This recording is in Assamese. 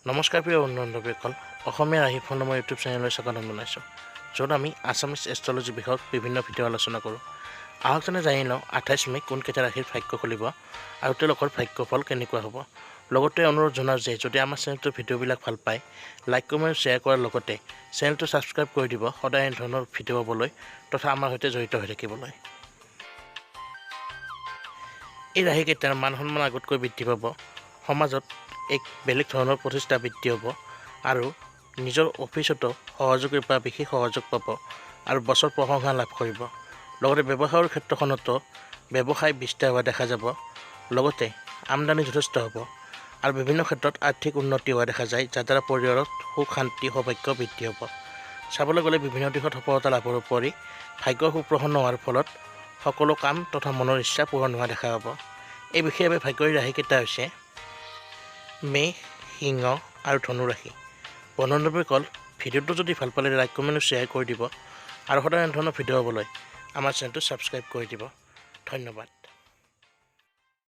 নমস্কাৰ প্ৰিয় বন্ধু বান্ধৱীসকল, অসমীয়া ৰাশিফল নামৰ ইউটিউব চেনেললৈ স্বাগতম জনাইছোঁ, য'ত আমি আছামিজ এষ্ট্ৰলজি বিষয়ক বিভিন্ন ভিডিঅ' আলোচনা কৰোঁ। আহক তেনে জানি লওঁ 28 মে কোনকেইটা ৰাশিৰ ভাগ্য খুলিব আৰু তেওঁলোকৰ ভাগ্যফল কেনেকুৱা হ'ব। লগতে অনুৰোধ জনাওঁ যে যদি আমাৰ চেনেলটোৰ ভিডিঅ'বিলাক ভাল পায়, লাইক, কমেণ্ট, শ্বেয়াৰ কৰাৰ লগতে চেনেলটো ছাবস্ক্ৰাইব কৰি দিব, সদায় এনেধৰণৰ ভিডিঅ' পাবলৈ তথা আমাৰ সৈতে জড়িত হৈ থাকিবলৈ। এই ৰাশিকেইটাৰ মান সন্মান আগতকৈ বৃদ্ধি পাব, সমাজত এক বেলেগ ধৰণৰ প্ৰতিষ্ঠা বৃদ্ধি হ'ব আৰু নিজৰ অফিচতো সহযোগীৰ পৰা বিশেষ সহযোগ পাব আৰু বছৰ প্ৰশংসা লাভ কৰিব। লগতে ব্যৱসায়ৰ ক্ষেত্ৰখনতো ব্যৱসায় বিস্তাৰ হোৱা দেখা যাব, লগতে আমদানি যথেষ্ট হ'ব আৰু বিভিন্ন ক্ষেত্ৰত আৰ্থিক উন্নতি হোৱা দেখা যায়, যাৰ দ্বাৰা পৰিয়ালত সুখ, শান্তি, সৌভাগ্য বৃদ্ধি হ'ব। চাবলৈ গ'লে বিভিন্ন দিশত সফলতা লাভৰ উপৰি ভাগ্য সুপ্ৰসন্ন হোৱাৰ ফলত সকলো কাম তথা মনৰ ইচ্ছা পূৰণ হোৱা দেখা পাব। এই বিশেষভাৱে ভাগ্যৰ ৰাশিকেইটা হৈছে মেষ, সিংহ আৰু ধনু ৰাশি। বন্ধু বান্ধৱীসকল, ভিডিঅ'টো যদি ভাল পালে লাইক, কমেণ্ট, শ্বেয়াৰ কৰি দিব আৰু সদায় এনেধৰণৰ ভিডিঅ' পাবলৈ আমাৰ চেনেলটো ছাবস্ক্ৰাইব কৰি দিব। ধন্যবাদ।